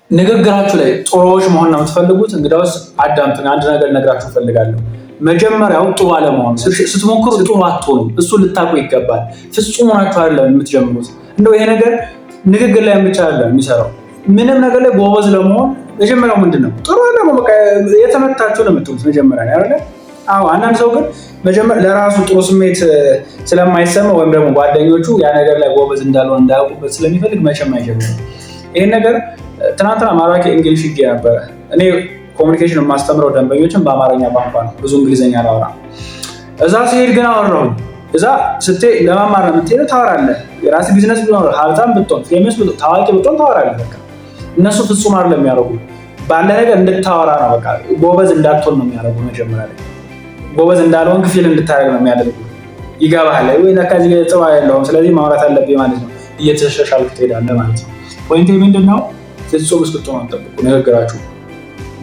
ንግግራችሁ ላይ ጥሩዎች መሆን ነው የምትፈልጉት? እንግዲያውስ አዳምጡኝ፣ አንድ ነገር ልነግራችሁ እፈልጋለሁ። መጀመሪያው ጥሩ አለመሆን፣ ስትሞክሩ ጥሩ አትሆኑም። እሱ ልታውቁ ይገባል። ፍጹም ሆናችሁ አይደለም የምትጀምሩት። እንደው ይሄ ነገር ንግግር ላይ ብቻ አይደለም የሚሰራው፣ ምንም ነገር ላይ ጎበዝ ለመሆን መጀመሪያው ምንድን ነው? ጥሩ አለመሆን። በቃ የተመታችሁ ነው የምትሉት መጀመሪያ ላይ አይደለ? አዎ። አንዳንድ ሰው ግን ለራሱ ጥሩ ስሜት ስለማይሰማ ወይም ደግሞ ጓደኞቹ ያ ነገር ላይ ጎበዝ እንዳልሆነ እንዳያውቁበት ስለሚፈልግ መቼም አይጀምርም። ይሄን ነገር ትናንትና ማራኪ English ሄጄ ነበረ። እኔ communication የማስተምረው ደንበኞችን በአማርኛ ቋንቋ ነው፣ ብዙ እንግሊዝኛ አላወራም። እዛ ሲሄድ ግን አወራሁኝ። እዛ ስትሄድ ለመማር ነው የምትሄደው፣ ታወራለህ። የራስህ ቢዝነስ ቢኖር፣ ሀብታም ብትሆን፣ famous ብትሆን፣ ታዋቂ ብትሆን ታወራለህ። በቃ እነሱ ፍጹም አይደለም የሚያደርጉ፣ ባለ ነገር እንድታወራ ነው። በቃ ጎበዝ እንዳትሆን ነው የሚያደርጉ። መጀመሪያ ላይ ጎበዝ እንዳልሆንክ feel እንድታደርግ ነው የሚያደርጉ። ይገባሃል ወይ? ለካ እዚህ ጋር ጥሩ አይደለሁም፣ ስለዚህ ማውራት አለብኝ ማለት ነው። እየተሻሻልክ ትሄዳለህ ማለት ነው። Point ኤ ምንድን ነው? ፍጹም እስክትሆኑ አትጠብቁ። ንግግራችሁ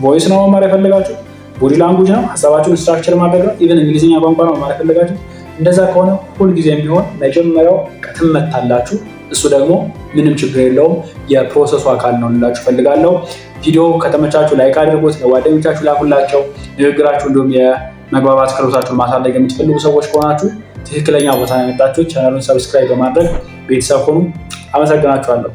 voice ነው መማር የፈለጋችሁ፣ body language ነው፣ ሀሳባችሁን structure ማድረግ ነው፣ even እንግሊዝኛ ቋንቋ ነው መማር የፈለጋችሁ። እንደዛ ከሆነ ሁልጊዜም ቢሆን መጀመሪያው ትመታላችሁ። እሱ ደግሞ ምንም ችግር የለውም፣ የ process ኡ አካል ነው ልላችሁ ፈልጋለሁ። ቪዲዮ ከተመቻችሁ like አድርጉት፣ ለጓደኞቻችሁ ላኩላቸው። ንግግራችሁ እንዲሁም የመግባባት ክህሎታችሁን ማሳደግ የምትፈልጉ ሰዎች ከሆናችሁ ትክክለኛ ቦታ ነው የመጣችሁት። ቻናሉን subscribe በማድረግ ቤተሰብ ሁኑ። አመሰግናችኋለሁ።